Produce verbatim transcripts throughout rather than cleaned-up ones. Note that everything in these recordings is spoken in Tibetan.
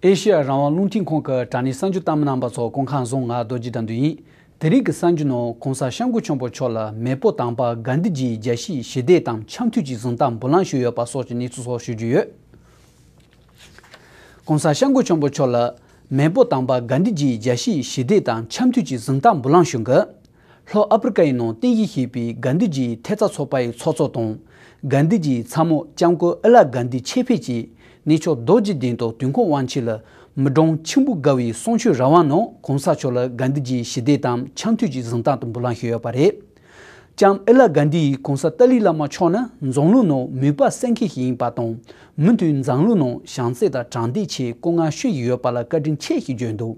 ཨེ་ཤེ་ཡ་རང་དབང་རླུང་འཕྲིན་ཁང་གི་དྲ་གནས་གསར་འགྱུར་བཏང་མི་རྣམ་པ་ཚོ་སྐུ་ཁམས་བཟང་། ང་རྡོ་རྗེ་དགྲ་འདུལ་ཡིན། དེ་རིང་གི་གསར་འགྱུར་ནང་གོང་ས་སྐྱབས་མགོན་ཆེན་པོ་མཆོག་ལ་མེས་པོ་དམ་པ་གན་དྷི་ཇིའི་རྒྱལ་སྲིད་ཞི་བདེ་དང་འཆམ་མཐུན་གྱི་གཟེངས་རྟགས་འབུལ་ལམ་ཞུས་ཡོད་པ་སོགས་ཀྱི་གནས་ཚུལ་སོགས་ཞུ་རྒྱུ་ཡོད། གོང་ས་སྐྱབས་མགོན་ཆེན་པོ་མཆོག་ལ་མེས་པོ་དམ་པ་གན་དྷི་ཇིའི་རྒྱལ་སྲིད་ཞི་བདེ་དང་འཆམ་མཐུན་གྱི་གཟེངས་རྟགས་འབུལ་ལམ་ཞུ་གི། ལྷོ་ཨ་ཕི་རི་ཀ་ཡི་ནང་རྟེན་གཞི་བྱས་པའི་གན་དྷི་ཇིའི་ཐེབས་རྩ་ཚོགས་པ་ཡི་ཚོགས་གཙོ་དང་། གན་དྷི་ཇིའི་ཚ་མོ་ལྕམ་སྐུ་ཨི་ལ་གན་དྷི་ཆེད་ཕེབས་ཀྱིས་གནས་མཆོག་རྡོ་རྗེ་གདན་དུ་དུས་འཁོར་དབང་ཆེན་ལ་མི་གྲངས་ཆེན་པོ་བརྒལ་བའི་གསུང་ཆོས་རང་དབང་ནང་གོང་ས་མཆོག་ལ་གན་དྷི་ཇིའི་ཞི་བདེ་དང་འཆམ་མཐུན་གྱི་གཟེངས་རྟགས་དུ་འབུལ་ལམ་ཞུས་ཡོད་པ་རེད། ལྕམ་ཨི་ལ་གན་དྷི་ཡིས་གོང་ས་ཏཱ་ལའི་བླ་མ་མཆོག་ནི་འཛམ་གླིང་ནང་མོས་པ་གསལ་མཁན་ཞིག་ཡིན་པ་དང་། མུ་མཐུད་འཛམ་གླིང་ནང་བྱམས་བརྩེ་དང་དྲང་བདེན་ཆེད་སྐུ་ངལ་ཤོར་བཞིན་ཡོད་པ་ལ་བཀའ་དྲིན་ཆེ་ཞེས་བརྗོད་འདུག་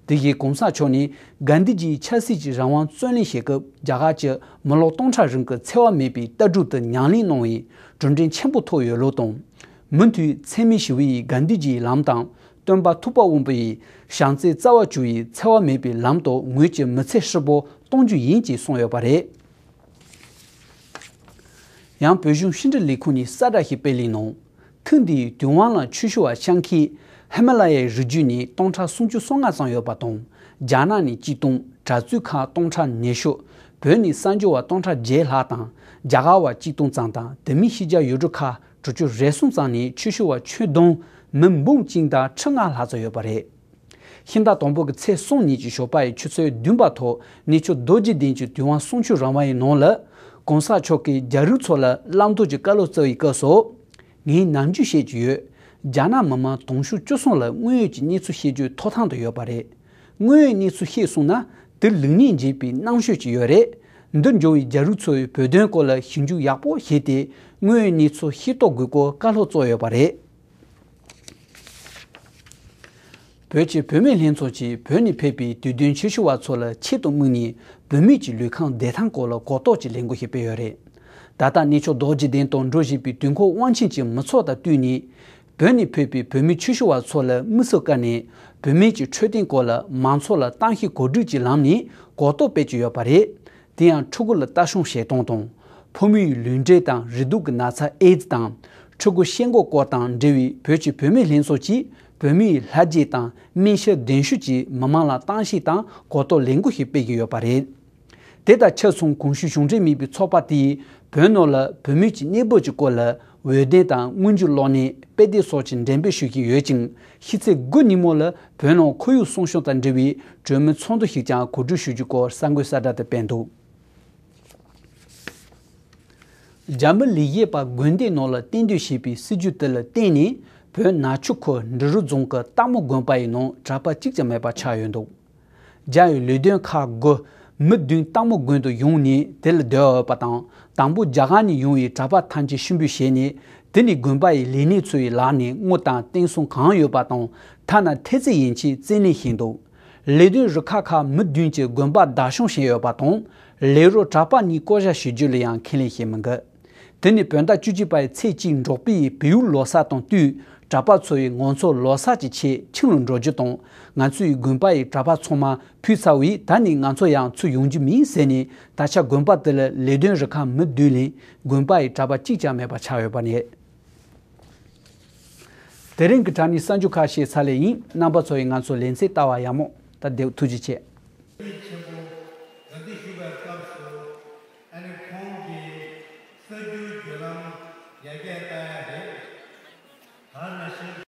དེ་བཞིན་གོང་ས་མཆོག་ནས་གན་དྷི་ཇིའི་ཆབ་སྲིད་ཀྱི་རང་དབང་རྩོད་ལེན་བྱེད་སྐབས་རྒྱ་གར་གྱི་མི་ལོ་སྟོང་ཕྲག་རིང་གི་འཚེ་བ་མེད་པའི་ལྟ་གྲུབ་དེ་ཉམས་ལེན་གནང་བའི་གྲུབ་འབྲས་ཆེན་པོ་ཐོབ་ཡོད་ལུགས་དང་། མུ་མཐུད་འཚེ་མེད་ཞི་བའི་གན་དྷི་ཇིའི་ལམ་དང་། སྟོན་པ་ཐུབ་པ་དབང་པོ་ཡིས་བྱམས་བརྩེའི་རྩ་བ་བཅུ་ཡི་འཚེ་བ་མེད་པའི་ལམ་དུ་ངོས་ཀྱི་མི་ཚེ་ཧྲིལ་པོ་གཏོང་རྒྱུ་ཡིན་ཅེས་གསུངས་ཡོད་པ་རེད། ཡང་བོད་གཞུང་ཕྱི་འབྲེལ་ལས་ཁུངས་ནས་གསལ་བསྒྲགས་ཤིག་སྤེལ་ཡོད་ནོ། ཐེངས་འདིའི་དུས་དབང་ལ་ཆོས་ཞུ་བ་བཅར་མཁན་ཧི་མ་ལ་ཡའི་རི་རྒྱུད་ནས་སྟོང་ཕྲག་སུམ་ཅུ་སོ་ལྔ་ཙམ་ཡོད་པ་དང་། རྒྱ་ནག་ནས་གཅིག་སྟོང་། གྲྭ་བཙུན་ཁག་སྟོང་ཕྲག་ཉི་ཤུ། བོད་ནས་གསར་འབྱོར་བ་སྟོང་ཕྲག་བརྒྱད་ལྷག་དང་། རྒྱ་གར་བ་གཅིག་སྟོང་ཙམ་དང་། དེ་མིན་ཕྱི་རྒྱལ་ཡུལ་གྲུ་ཁག་དྲུག་ཅུ་རེ་གསུམ་ཙམ་ནས་ཆོས་ཞུ་བ་ཁྱོན་བསྡོམས་མི་འབུམ་གཅིག་དང་ཁྲི་ལྔ་ལྷག་ཙམ་ཡོད་པ་རེད། ཤིང་སྟག་དང་པོ་གི་ཚེས་གསུམ་ཉིན་གྱི་ཞོགས་པ་ཡི་ཆུ་ཚོད་བདུན་པ་ཐོག་གནས་མཆོག་རྡོ་རྗེ་གདན་གྱི་དུས་དབང་གསུང་ཆོས་རང་དབང་ཡི་ནང་ལ། གོང་ས་མཆོག་གིས་རྒྱ་རིགས་ཚོ་ལ་བླ་མདོ་གི་བཀའ་སློབ་སྩལ་བའི་སྐབས་སུ། ངས་ནམ་རྒྱུན་བཤད་ཀྱི་ཡོད། རྒྱ་ནག་མི་དམངས་དུང་ཕྱུར་བཅུ་གསུམ་ལ་དངོས་ཡོད་ཀྱི་གནས་ཚུལ་བཤད་རྒྱུའི་ཐོབ་ཐང་དུ་ཡོད་པ་རེད། དངོས་ཡོད་གནས་ཚུལ་བཤད་སོང་ན། དེ་ལེགས་ཉེས་འབྱེད་པའི་རྣམ་དཔྱོད་ཅིག་ཡོད་རེད། འདིར་འབྱོར་བའི་རྒྱ་རིགས་ཚོས་བོད་དོན་སྐོར་ལ་ཞིབ་འཇུག་ཡག་པོ་བྱས་ཏེ། དངོས་ཡོད་གནས་ཚུལ་ཤེས་རྟོགས་དགོས་སྐོར་བཀའ་སློབ་སྩལ་ཡོད་པ་རེད། བོད་ཀྱི་བུད་མེད་ལྷན་ཚོགས་ཀྱིས་བོད་ནས་ཕེབས་པའི་དུས་སྟོན་ཆོས་ཞུ་བ་ཚོ་ལ་ཆེད་དུ་དམིགས་ནས། བུད་མེད་ཀྱི་ལུས་ཁམས་བདེ་ཐང་སྐོར་ལ་གོ་རྟོགས་ཀྱི་ལས་འགུལ་ཞིག་སྤེལ་ཡོད་རེད། ད་ལྟ་གནས་མཆོག་རྡོ་རྗེ་གདན་དུ་འགྲོ་བཞིན་པའི་དུས་འཁོར་དབང་ཆེན་གྱི་མི་ཚོགས་དང་བསྟུན་ནས། བོད་ནས་ཕེབས་པའི་བུད་མེད་ཆོས་ཞུ་བ་ཚོ་ལ་དམིགས་སུ་བཀར་ནས། བུད་མེད་ཀྱི་འཕྲོད་བསྟེན་སྐོར་ལ་མང་ཚོགས་ལ་གཏམ་བཤད་གོ་སྒྲིག་གི་ལམ་ནས་གོ་རྟོགས་སྤེལ་གྱི་ཡོད་པ་རེད། དེ་ཡང་ཕྲུ་གུ་ལ་ལྟ་སྲུང་བྱེད་སྟངས་དང་། ཕོ་མོའི་ལུས་འབྲེལ་དང་རེག་དུག་གི་ན་ཚ་ཨེ་ཛི་དང་། ཕྲུ་གུ་ཤེས་འགོག་སྐོར་དང་འབྲེལ་བའི་བོད་ཀྱི་བུད་མེད་ལྷན་ཚོགས་ཀྱིས་བུད་མེད་ལྷ་རྗེ་དང་སྨན་ཞབས་གདན་ཞུ་གྱིས་མི་མང་ལ་གཏམ་བཤད་དང་གོ་རྟོགས་ལས་འགུལ་ཞིག་སྤེལ་གྱི་ཡོད་པ་རེད། དེ་དང་ཆ་མཚུངས་གོང་ཞུས་གཞུང་འབྲེལ་མིན་པའི་ཚོགས་པ་དེས་བོད་ནང་ལ་བུད་མེད་ཀྱི་གནས་བབ་ཀྱི་སྐོར་ལ་འོད་སྡེར་དང་སྔོན་འཇུག་གློག་བརྙན། དཔེ་དེབ་སོགས་ཀྱི་འགྲེམས་སྤེལ་ཞུ་བཞིན་ཡོད་ཅིང་། ཕྱི་ཚེས་དགུ་ཉིན་མོ་ལ་བོད་ནང་ཁོར་ཡུག་སྲུང་སྐྱོང་དང་འབྲེལ་བའི་གྲོས་མོལ་ཚོགས་འདུ་ཞིག་ཀྱང་གོ་སྒྲིག་ཞུ་རྒྱུའི་སྐོར་གསར་འགོད་གསལ་བསྒྲགས་དེ་སྤེལ་འདུག་རྒྱ་མི་ལས་བྱེད་པ་དགོན་སྡེ་ནང་ལ་གཏན་སྡོད་བྱས་པའི་སྲིད་ཇུས་དེ་ལ་བརྟེན་ནས། བོད་ནག་ཆུ་ཁུལ་འབྲི་རུ་རྫོང་གི་སྟག་མོ་དགོན་པ་ཡི་ནང་གྲྭ་པ་གཅིག་ཀྱང་མེད་པ་ཆགས་ཡོད་འདུག་རྒྱ་ཡི་ལས་དོན་ཁག་དགུ་མི་བདུན་སྟག་མོ་དགོན་དུ་ཡོང་ནས་དེ་ལ་སྡོད་འོས་པ་དང་། དང་པོ་རྒྱ་གར་ནས་ཡོང་བའི་གྲྭ་པ་ཐམས་ཅད་ཕྱིར་འབུད་བྱས་ནས། དེ་ནས་དགོན་པ་ཡི་ལས་སྣེ་ཚོ་ཡི་ལག་ནས་དངུལ་དང་བསྟན་སྲུང་གང་ཡོད་པ་དང་། ཐ་ན་ཐེལ་ཙེ་ཡན་ཆད་བཙན་ལེན་བྱས་འདུག་ལས་དོན་རུ་ཁག་ཁག་མི་བདུན་གྱིས་དགོན་པ་བདག་སྐྱོང་བྱས་ཡོད་པ་དང་། ལས་རོགས་གྲྭ་པ་གཉིས་བསྐོ་བཞག་བྱེད་རྒྱུ་ལ་ཡང་ཁས་ལེན་བྱས་མི་འདུག་དེ་ནི་བོད་ཟླ་བཅུ་གཅིག་པའི་ཚེས་གཅིག་འབྲོག་པའི་བལ་ཡུལ་ལོ་གསར་དང་བསྟུན། གྲྭ་པ་ཚོ་ཡིས་ང་ཚོ་ལོ་གསར་གྱི་ཆེད་ཁྱིམ་ལ་འགྲོ་རྒྱུ་དང་། ང་ཚོའི་དགོན་པ་ཡི་གྲྭ་པ་ཚང་མ་ཕུད་ཚར་བས། ད་ནི་ང་ཚོ་ཡང་ཚུར་ཡོང་རྒྱུ་མིན་ཟེར་ནས། ད་ཆ་དགོན་པ་དེ་ལ་ལས་དོན་རུ་ཁག་མི་བདུན་ལས་དགོན་པ་ཡི་གྲྭ་པ་གཅིག་ཀྱང་མེད་པ་ཆགས་ཡོད་པ་རེད། དེ་རིང་གི་དྲ་གནས་གསར་འགྱུར་ཁག་ཞིག་ཚར་ལེ་ཡིན། རྣམ་པ་ཚོ་ཡིས་ང་ཚོའི་ལེ་ཚན་ལྟ་བ་ཡག་མོ་དང་བདེ་པོ། ཐུགས་རྗེ་ཆེ། ཆེན་པོ་ག་འདི་ཞུ་བའི་སྐབས་སུ། ཨ་ནི་ཁོང་གིས་གསར་འགྱུར་བརྒྱུད་ལམ་ཡར་རྒྱས་བཏང་ཡ་རེད། ད་ནང་བཞིན་